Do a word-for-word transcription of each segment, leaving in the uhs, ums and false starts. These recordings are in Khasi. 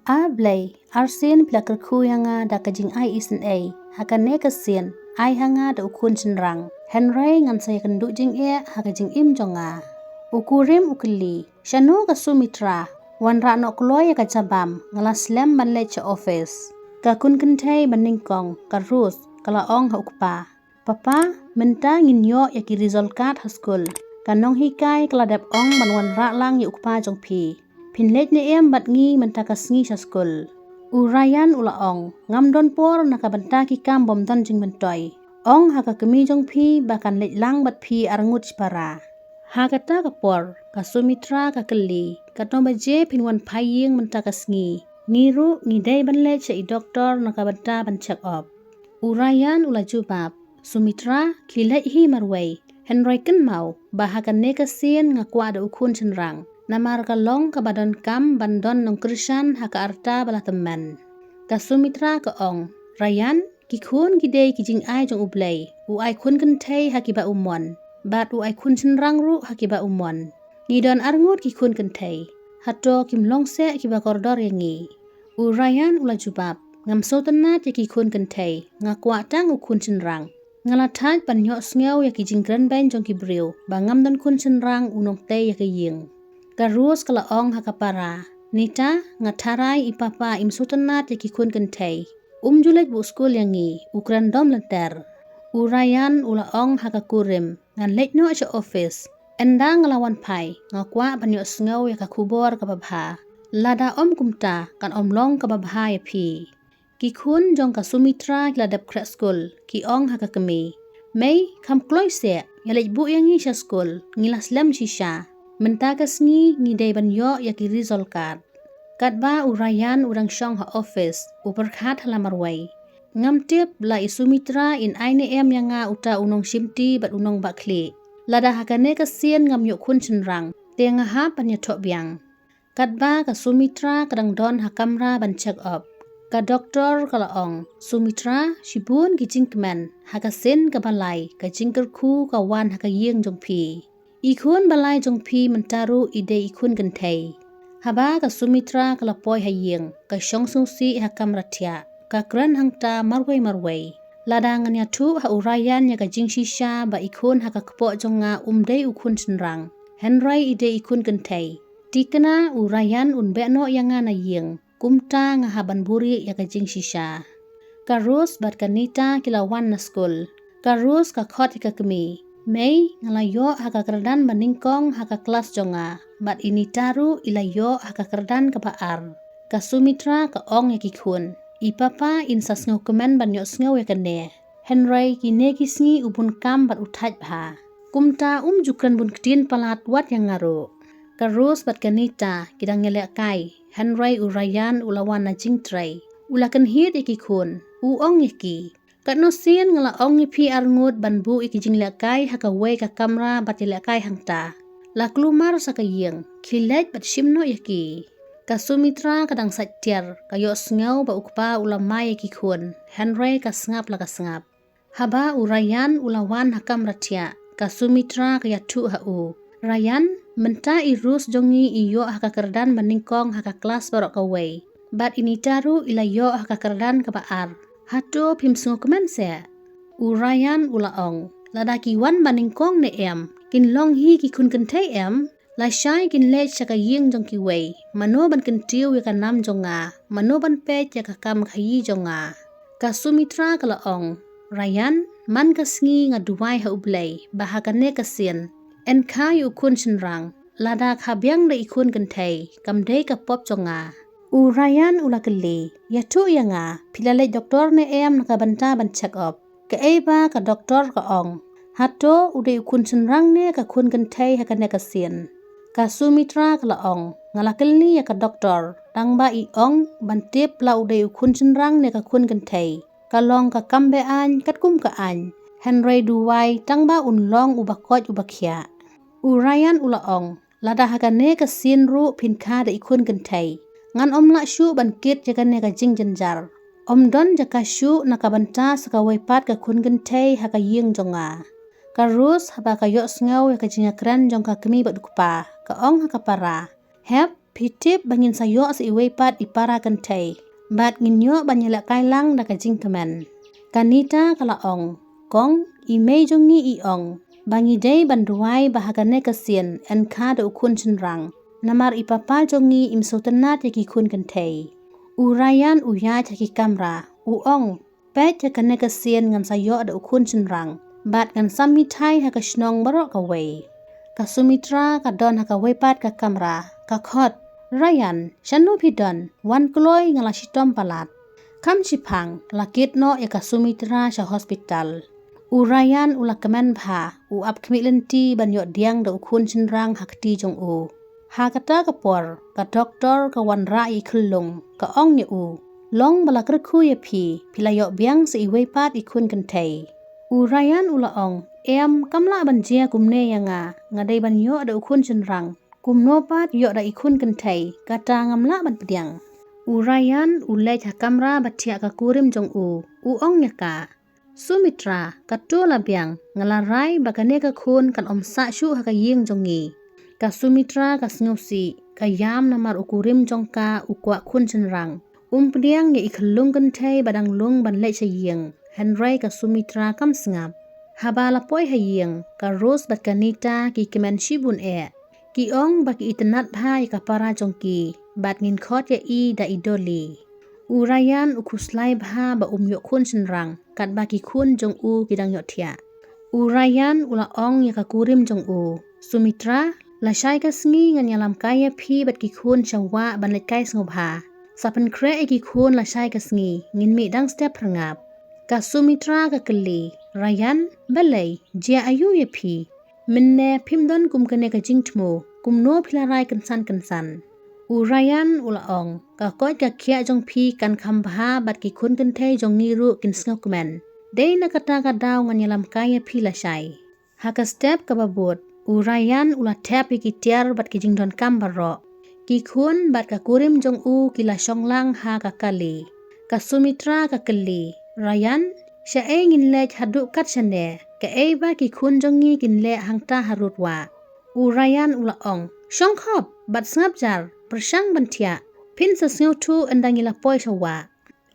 A Blei, arsien phi la kyrkhu ïa nga da ka jingai isynei, ha kane ka sien, ai ha nga da u khun shynrang. Hynrei ngan sa ïakynduh jingeh ha ka jingim jong nga. U kurim u kylli, shano ka Sumitra? Wanrah noh kloi ïa ka jabam, nga la slem ban leit sha office. Ka khun kynthei ba nyngkong, ka Rose, ka la ong ha u kpa. Papa, mynta ngin ïoh ïa ki result card ha skul. Ka nonghikai ka la dep ong ban wanrah lang ïa u kpa jong phi. Phin leit ne em bad ngi mynta ka sngi sha skul? U Ryan u la ong, ngam don por na ka bynta ki kam bym don jingmyntoi. Ong ha ka kmie jong phi ba kan leit lang bad phi arngut shipara. Ha kata ka por, ka Sumitra ka kylli, katno baje phin wan phai ïing mynta ka sngi? Ngi ruh ngi dei ban leit sha i doktor na ka bynta ban check up. U Ryan u la jubab, Sumitra, khie leit hi marwei. Hynrei kynmaw ba ha kane ka sien nga kwah da u khun shynrang. Namar ka long kaba donkam ban don nongkyrshan ha ka rta ba la tymmen. Ka Sumitra ka ong, Ryan, ki khun ki dei ki jingai jong U Blei, u ai khun kynthei ha kiba u mon, bad u ai khun shynrang ruh ha kiba u mon. Ngi don arngut ki khun kynthei, hato kim long seh kiba kordor ïa ngi? U Ryan u la jubab, ngam sngewtynnat ïa ki khun kynthei, nga kwah tang u khun shynrang. Nga la thait ban ïohsngew ïa ki jingkren beiñ jong ki briew ba ngam don khun shynrang u nongtei ïa ka ïing. Ka Rose ka la ong ha ka para, Nita, nga tharai i papa im sngewtynnat ïa ki khun kynthei. Um ju leit buh skul ïa ngi, u kren dom lynter. U Ryan u la ong ha ka kurim, ngan leit noh sha office. Ynda nga la wan phai, nga kwah ban ïohsngew ïa ka khubor kaba bha. Lada ym kumta, kan ym long kaba bha ïa phi. Ki khun jong ka Sumitra ki la dep khreh skul, ki ong ha ka kmie, Mei, kham kloi seh, ïa leit buh ïa ngi sha skul, ngi la slem shisha. Mynta ka sngi ngi dei ban ïoh ïa ki result card. Katba u Ryan u dang shong ha office, u pyrkhat ha la marwei, ngam tip la i Sumitra in ai ne em ïa nga uta u nongshimti bad u nongbahkhlieh. Lada ha kane ka sien ngam ïoh khun shynrang, te nga hap ban ïathoh biang. Katba ka Sumitra ka dang don ha kamra ban check up, ka doktor ka la ong, Sumitra, shibun ki jingkmen, ha ka sien kaba lai ka jingkyrkhu ka wan ha ka ïing jong phi. I khun ba lai jong phi mynta ruh i dei i khun kynthei. Haba ka Sumitra ka la poi ha ïing, ka shong sngewsih ha kamra thiah, ka kren hangta marwei marwei. Lada ngan ïathuh ha u Ryan ïa ka jingshisha ba i khun ha ka kpoh jong nga um dei u khun shynrang, hynrei i dei i khun kynthei, thikna u Ryan un beh noh ïa nga na ïing. Kumta nga hap ban buhrieh ïa ka jingshisha. Ka Rose bad ka Nita ki la wan na skul. Ka Rose ka khot ïa ka kmie, Mei, nga la ïoh ha ka kyrdan ba nyngkong ha ka klas jong nga, bad i Nita ruh i la ïoh ha ka kyrdan kaba ar. Ka Sumitra ka ong ïa ki khun, I papa in sa sngewkmen ban ïohsngew ïa kane. Hynrei kine ki sngi u bun kam bad u thait bha. Kumta um ju kren bun ktien palat wat ïa nga ruh. Ka Rose bad ka Nita ki dang ïalehkai, hynrei u Ryan u la wan na jingtrei. U la kynhied ïa ki khun, u ong ïa ki, Katno sien nga la ong ïa phi arngut ban buh ïa ki jinglehkai ha kawei ka kamra bad ïalehkai hangta. La kulmar sa ka ïing, khie leit bad shim noh ïa ki. Ka Sumitra ka dang sait tiar, ka ïohsngew ba u kpa u la mai ïa ki khun, hynrei ka sngap la ka sngap. Haba u Ryan u la wan ha kamra thiah, ka Sumitra ka ïathuh ha u, Ryan, mynta i Rose jong ngi i ïoh ha ka kyrdan ba nyngkong ha ka klas baroh kawei. Bad i Nita ruh i la ïoh ha ka kyrdan kaba ar. Hato phim sngewkmen seh? U Ryan u la ong, Lada ki wan ba nyngkong ne em, kin long hi ki khun kynthei em? Lashai kin leit sha ka ïing jong kiwei, mano ban kyntiew ïa ka nam jong nga, mano ban peit ïa ka kam khaïi jong nga? Ka Sumitra ka la ong, Ryan, man ka sngi nga duwai ha U Blei ba ha kane ka sien yn kha ïa u khun shynrang, lada kha biang da i khun kynthei, kam dei ka pop jong nga. U Ryan u la kylli, Ïathuh ïa nga, phi la leit doktor ne em na ka bynta ban check up? Kaei ba ka doktor ka ong? Hato u dei u khun shynrang ne ka khun kynthei ha kane ka sien? Ka Sumitra ka la ong, Nga la kylli ïa ka doktor, tang ba i ong ban tip la u dei u khun shynrang ne ka khun kynthei, ka long ka kam be-aiñ katkum ka aiñ. Hynrei duwai tang ba un long uba koit uba khiah. U Ryan u la ong, Lada ha kane ka sien ruh phin kha da i khun kynthei, ngan ym lah shuh ban kit ïa kane ka jingjynjar. Ym don jaka shuh na ka bynta sa kawei pat ka khun kynthei ha ka ïing jong nga. Ka Rose haba ka ïohsngew ïa ka jingïakren jong ka kmie bad u kpa, ka ong ha ka para, Hep, Phi tip ba ngin sa ïoh sa iwei pat i para kynthei bad ngin ïoh ban ïalehkai lang da ka jingkmen. Ka Nita ka la ong, kong, i mei jong ngi i ong ba ngi dei ban duwai ba ha kane ka sien yn kha da u khun shynrang, namar i papa jong ngi im sngewtynnat ïa ki khun kynthei. U Ryan u ïaid ha ki kamra, u ong, peit ha kane ka sien ngan sa ïoh da u khun shynrang bad ngan sam mithai ha ka shnong baroh kawei. Ka Sumitra ka don ha kawei pat ka kamra, ka khot, Ryan, shano phi don? Wan kloi, nga la shitom palat. Kham shiphang la kit noh ïa ka Sumitra sha hospital. U Ryan u la kmen bha, u ap khmih lynti ban ïoh diang da u khun shynrang ha kti jong u. Ha kata ka por ka doktor ka wanrah ïa i khyllung, ka ong ïa u, long ba la kyrkhu ïa phi, phi la ïoh biang sa iwei pat i khun kynthei. U Ryan u la ong, em, kam lah ban jia kumne ïa nga, nga dei ban ïoh da u khun shynrang. Kumno pat ïoh da i khun kynthei, kata ngam lah ban pdiang. U Ryan u leit ha kamra ba thiah ka kurim jong u, u ong ïa ka, Sumitra, kato la biang, nga la rai ba kane ka khun kan ym sah shuh ha ka ïing jong ngi. Ka Sumitra ka sngewsih, ka ïam namar u kurim jong ka u kwah khun shynrang. Um pdiang ïa i khyllung kynthei ba dang lung ban leit sha ïing, hynrei ka Sumitra kam sngap. Haba la poi ha ïing, ka Rose bad ka Nita ki kmen shibun eh. Ki ong ba ki itynnat bha ïa ka para jong ki, bad ngin khot ïa i da i Dolly. U Ryan u khuslai bha ba um ïoh khun shynrang, katba ki khun jong u ki dang ïohthiah. U Ryan u la ong ïa ka kurim jong u, Sumitra, lashai ka sngi ngan ïalam kai ïa phi bad ki khun sha wah ban leit kai sngewbha. Sa pynkhreh ïa ki khun lashai ka sngi, ngin mih dang step phyrngap. Ka Sumitra ka kylli, Ryan, balei, jia aïu ïa phi? Mynne phim don kum kane ka jingthmu, kumno phi la rai kynsan kynsan? U Ryan u la ong, ka koit ka khiah jong phi kan kham bha bad ki khun kynthei jong ngi ruh kin sngewkmen. Dei na kata ka daw ngan ïalam kai ïa phi lashai. Ha ka step kaba bud, u Ryan u la thep ïa ki tiar bad ki jingdonkam baroh. Ki khun bad ka kurim jong u ki la shong lang ha ka kali. Ka Sumitra ka kylli, Ryan, shaei ngin leit haduh kat shane, kaei ba ki khun jong ngi kin leh hangta harud wah? U Ryan u la ong, shong khop bad sngap jar, pyrshang ban thiah. Phin sa sngewthuh ynda ngi la poi sha wah.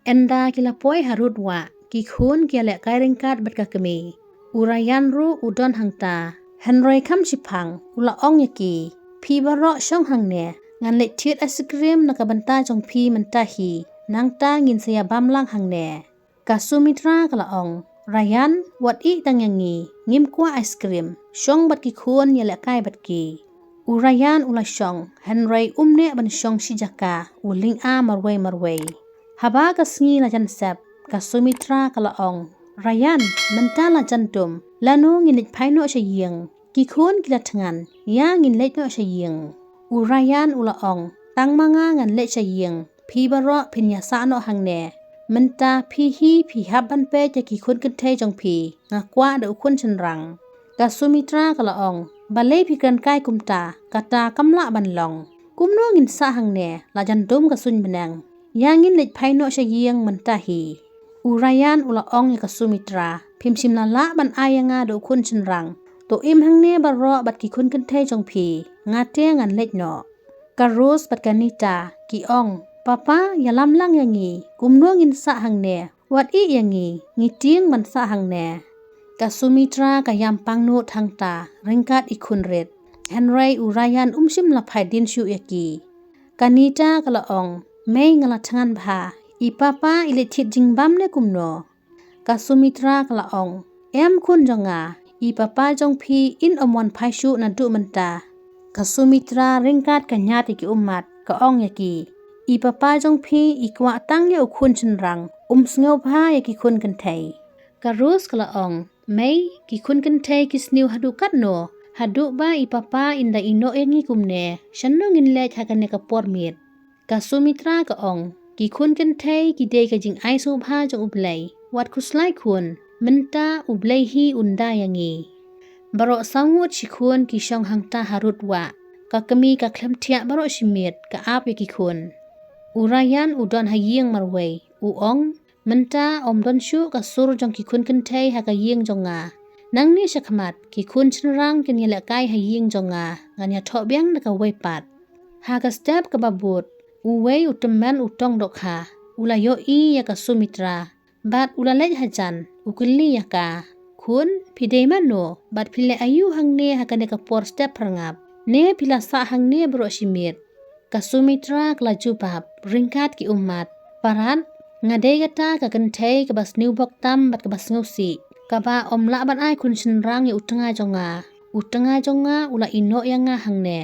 Ynda ki la poi harud wah, ki khun ki ïalehkai ryngkat bad ka kmie. U Ryan ruh u don hangta. Hynrei kham shiphang u la ong ïa ki, phi baroh shong hangne, ngan leit thied ice cream na ka bynta jong phi mynta hi, nangta ngin sa ïabam lang hangne. Ka Sumitra ka la ong, Ryan, wat ïeh tang ïa ngi, ngim kwah ice cream, shong bad ki khun ïalehkai bad ki. U Ryan u la shong, hynrei um neh ban shong shi jaka, u lynga marwei marwei. Haba ka sngi la jan sep, ka Sumitra ka la ong, Ryan, mynta la jan dum, lano ngin leit phai noh sha ïing? Ki khun ki la thngan, ïa ngin leit noh sha ïing. U Ryan u la ong, tang ma nga ngan leit sha ïing, phi baroh phin ïasah noh hangne. Mynta phi hi phi hap ban peit ïa ki khun kynthei jong phi, nga kwah da u khun shynrang. Ka Sumitra ka la ong, balei phi kren kai kumta, kata kam lah ban long. Kumno ngin sah hangne, la jan dum ka suiñ bneng. Ïa ngin leit phai noh sha ïing mynta hi. U Ryan u la ong ïa ka Sumitra, phim shym la lah ban ai ïa nga da u khun shynrang. To im hangne baroh bad ki khun kynthei jong phi, nga te ngan leit noh. Ka Rose bad ka Nita ki ong, papa, ïalam lang ïa ngi, kumno ngin sah hangne, wat ïeh ïa ngi, ngi tieng ban sah hangne. Ka Sumitra ka ïam pangnud hangta ryngkat i khun rit. Hynrei u Ryan um shym la phai dien shuh ïa ki. Ka Nita ka la ong, mei, nga la thngan bha, i papa i leit thied jingbam ne kumno? Ka Sumitra ka la ong, em khun jong nga, i papa jong phi in ym wan phai shuh naduh mynta. Ka Sumitra ryngkat ka ñiad ïa ki ummat, ka ong ïa ki, i papa jong phi i kwah tang ïa u khun shynrang, um sngewbha ïa ki khun kynthei. Ka Rose ka la ong, mei, ki khun kynthei ki sniew haduh katno, haduh ba i papa in da ïehnoh ïa ngi kumne, shano ngin leit ha kane ka por miet? Ka Sumitra ka ong, ki khun kynthei ki dei ka jingai sngewbha jong U Blei, wat khuslai khun, mynta U Blei hi un da ïa ngi. Baroh saw ngut shi khun ki shong hangta harud wah, ka kmie ka khlem thiah baroh shi miet, ka ap ïa ki khun. U Ryan u don ha ïing marwei, u ong, mynta ym don shuh ka sur jong ki khun kynthei ha ka ïing jong nga. Nangne shakhmat, ki khun shynrang kin ïalehkai ha ïing jong nga, ngan ïathoh biang da kawei pat. Ha ka step kaba bud, uwei u tymmen u tong dohkha u la ïohi ïa ka Sumitra bad u la leit hajan, u kylli ïa ka, "Khun, phi dei mano bad phi leh aïu hangne ha kane ka por step pyrngap? Ne phi la sah hangne baroh shi miet?" Ka Sumitra ka la jubab ryngkat ki ummat, "Parat, nga dei kata ka kynthei kaba sniew bok tam bad kaba sngewsih, kaba ym lah ban ai khun shynrang ïa u tnga jong nga. U tnga jong nga u la ïehnoh ïa nga hangne."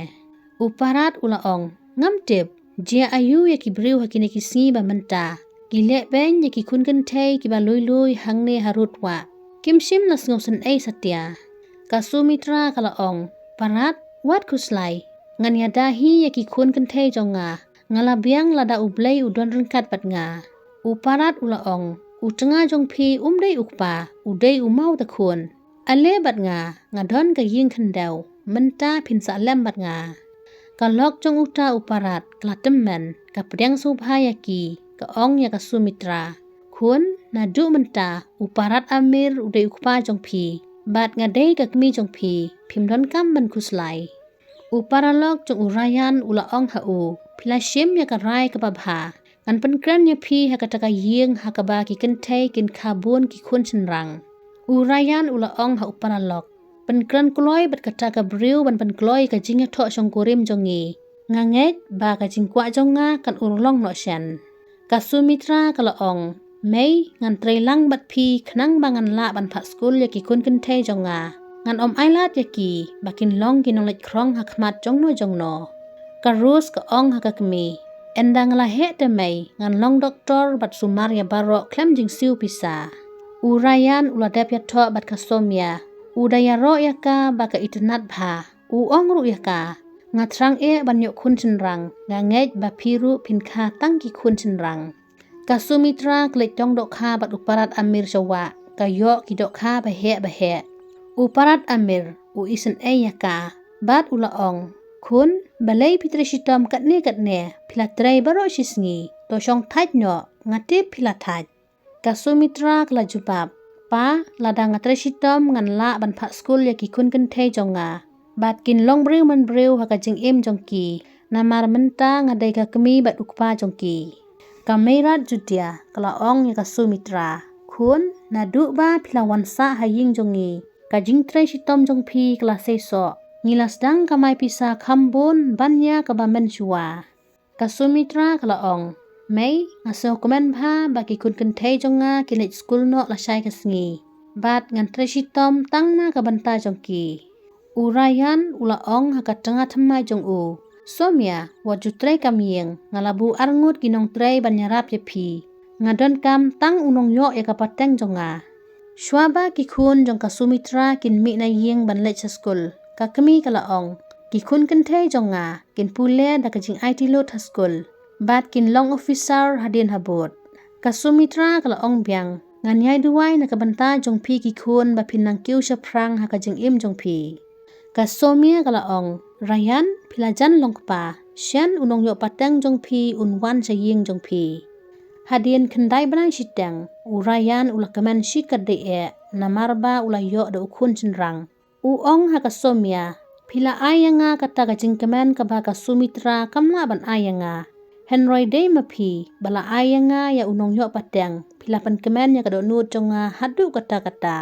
U Parat u la ong, "Ngam tip, jia aïu ïa ki briew ha kine ki sngi ba mynta? Ki leh beiñ ïa ki khun kynthei kiba lui lui hangne harud wah. Kim shym la sngewsynei satia." Ka Sumitra ka la ong, "Parat, wat khuslai. Ngan ïada hi ïa ki khun kynthei jong nga. Nga la biang lada U Blei u don ryngkat bad nga." U Parat u la ong, "U tnga jong phi um dei u kpa, u dei u maw ta khun. Ale bad nga, nga don ka ïing khyndew, mynta phin sah lem bad nga." Ka lok jong uta u Parat ka la tymmen, ka pdiang sngewbha ïa ki, ka ong ïa ka Sumitra, "Khun, naduh mynta u Parat Amir u dei u kpa jong phi bad nga dei ka kmie jong phi, phim donkam ban khuslai." U paralok jong u Ryan u la ong ha u, "Phi la shim ïa ka rai kaba bha. Ngan pynkren ïa phi ha kata ka ïing ha kaba ki kynthei kin kha bun ki khun shynrang." U Ryan u la ong ha u paralok, "Pynkren kloi bad kata ka briew ban pynkloi ka jingïathoh shongkurim jong ngi. Nga ngeit ba ka jingkwah jong nga kan urlong noh shen." Ka Sumitra ka la ong, "Mei, ngan trei lang bad phi khnang ba ngan lah ban phah skul ïa ki khun kynthei jong nga. Ngan ym ailad ïa ki ba kin long ki nongleit khrong ha khmat jongno jongno." Ka Rose ka ong ha ka kmie, "Ynda nga la heh te mei, ngan long doktor bad sumar ïa baroh khlem jingsiew pisa." U Ryan u la dep ïathoh bad ka Somia, u da ïaroh ïa ka ba ka itynnad bha. U ong ruh ïa ka, "Nga thrang eh ban ïoh khun shynrang, nga ngeit ba phi ruh phin kha tang ki khun shynrang." Ka Sumitra ka leit tong dohkha bad u Parat Amir sha wah, ka ïoh ki dohkha ba heh ba heh. U Parat Amir u isynei ïa ka bad u la ong, "Khun, balei phi trei shitom katne katne, phi la trei baroh shi sngi, to shong thait noh, nga tip phi la thait." Ka Sumitra ka la jubab, "Pa, lada nga trei shitom ngan lah ban phah skul ïa ki khun kynthei jong nga bad kin long briew man briew ha ka jingim jong ki, namar mynta nga dei ka kmie bad u kpa jong ki." Ka Meirat Judia ka la ong ïa ka Sumitra, "Khun, naduh ba phi la wan sah ha ïing jong ngi, ka jingtrei shitom jong phi ka la seisoh. Ngi la sdang kamai pisa kham bun ban ïa kaba mynshuwa." Ka Sumitra ka la ong, "Mei, nga sngewkmen bha ba ki khun kynthei jong nga kin leit skul noh lashai ka sngi bad ngan trei shitom tang na ka bynta jong ki." U Ryan u la ong ha ka tnga thymmai jong u, "Somia, wat ju trei kam ïeng, nga la buh arngut ki nongtrei ban ïarap ïa phi. Nga donkam tang u nongïoh ïa ka pateng jong nga." Shuwa ba ki khun jong ka Sumitra kin mih na ïing ban leit sha skul, ka kmie ka la ong, "Ki khun kynthei jong nga kin pule da ka jingaiti lut ha skul bad kin long officer hadien habud." Ka Sumitra ka la ong biang, "Ngan ïai duwai na ka bynta jong phi ki khun ba phin nang kiew shaphrang ha ka jingim jong phi." Ka Somia ka la ong, "Ryan, phi la jan long kpa, shen u nongïoh pateng jong phi un wan sha ïing jong phi." Hadien khyndai bnai shiteng, u Ryan u la kmen shikatdei eh namar ba u la ïoh da u khun shynrang. U ong ha ka Somia, "Phi la ai ïa nga kata ka jingkmen kaba ka Sumitra kam lah ban ai ïa nga. Hynrei dei ma phi ba la ai ïa nga ïa u nongïoh pateng, phi la pynkmen ïa ka dohnud jong nga haduh katta katta."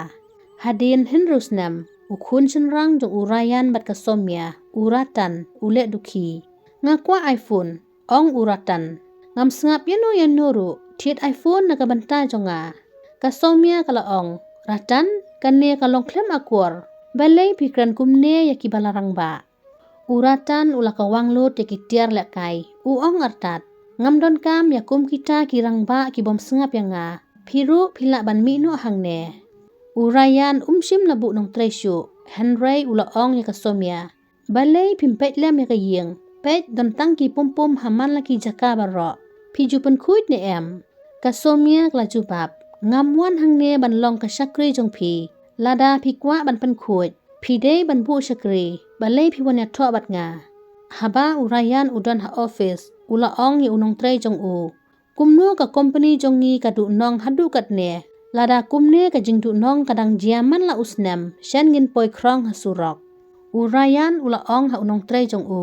Hadien hynriew snem, u khun shynrang jong u Ryan bad ka Somia, u Ratan, u leh dukhi. "Nga kwah iPhone," ong u Ratan. "Ngam sngap ïano ïano ruh, thied iPhone na ka bynta jong nga." Ka Somia ka la ong, "Ratan, kane ka long khlem akor. Balei phi kren kumne ïa kiba la rangbah?" U Ratan u la kawang lut ïa ki tiar lehkai, u ong artat, "Ngam donkam ïa kum kita ki rangbah ki bym sngap ïa nga. Phi ruh phi lah ban mih noh hangne." U Ryan um shym la buh nongtrei shuh, hynrei u la ong ïa ka Somia, "Balei phim peit lem ïa ka ïing? Peit, don tang ki pum pum ha man la ki jaka baroh. Phi ju pynkhuid ne em?" Ka Somia ka la jubab, "Ngam wan hangne ban long ka shakri jong phi. Lada phi kwah ban pynkhuid, phi dei ban buh shakri, balei phi wan ïathoh bad nga?" Haba u Ryan u don ha office, u la ong ïa u nongtrei jong u, "Kumno ka kompani jong ngi ka duh nong haduh katne? Lada kumne ka jingduh nong ka dang jia man la u snem, shen ngin poi khrong ha surok." U Ryan u la ong ha u nongtrei jong u,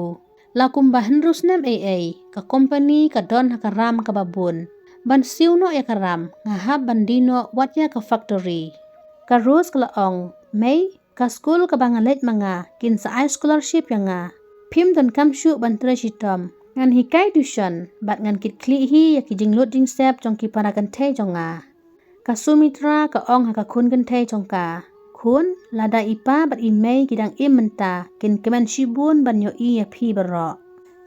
La kumba hynriew snem ei ei, ka company ka don ha ka ram kaba bun. Ban siew noh ïa ka ram, nga hap ban die noh wat ïa ka factory. Ka Rose ka la ong, Mei, ka skul kaba nga leit ma nga, kin sa ai scholarship ïa nga. Phim donkam shuh ban trei shitom. Ngan hikai tuition, bad ngan kit khlieh hi ïa ki jinglut jingsep jong ki para kynthei jong nga. Ka Sumitra ka ong ha ka khun kynthei jong ka, Khun, lada i pa bad i mei ki dang im mynta, kin kmen shibun ban ïohi ïa phi baroh.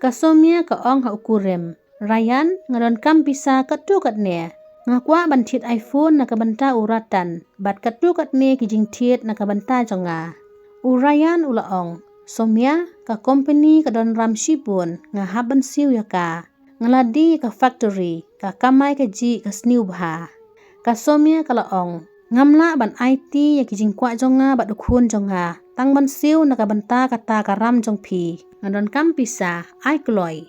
Ka Somia ka ong ha u kurim, Ryan, nga donkam pisa katto katne. Nga kwah ban thied iPhone na ka bynta u Ratan, bad katto katne ki jingthied na ka bynta jong nga. U Ryan u la ong, Somia, ka company ka don ram shibun, nga hap ban siew ïa ka. Nga la die ka factory, ka kamai ka jih ka sniew bha. Ka Somia ka la ong, Ngam lah ban aiti ïa ki jingkwah jong nga bad u khun jong nga, tang ban siew na ka bynta kata ka ram jong phi. Nga donkam pisa, ai kloi.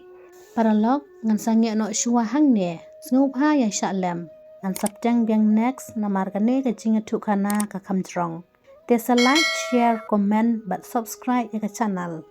Paralok, ngan sangeh noh shuwa hangne, sngewbha ïa shah lem. Ngan sa pdiang biang next, namar kane ka jingïathuhkhana ka kham jrong. Te sa like, share, comment, bad subscribe ïa ka channel.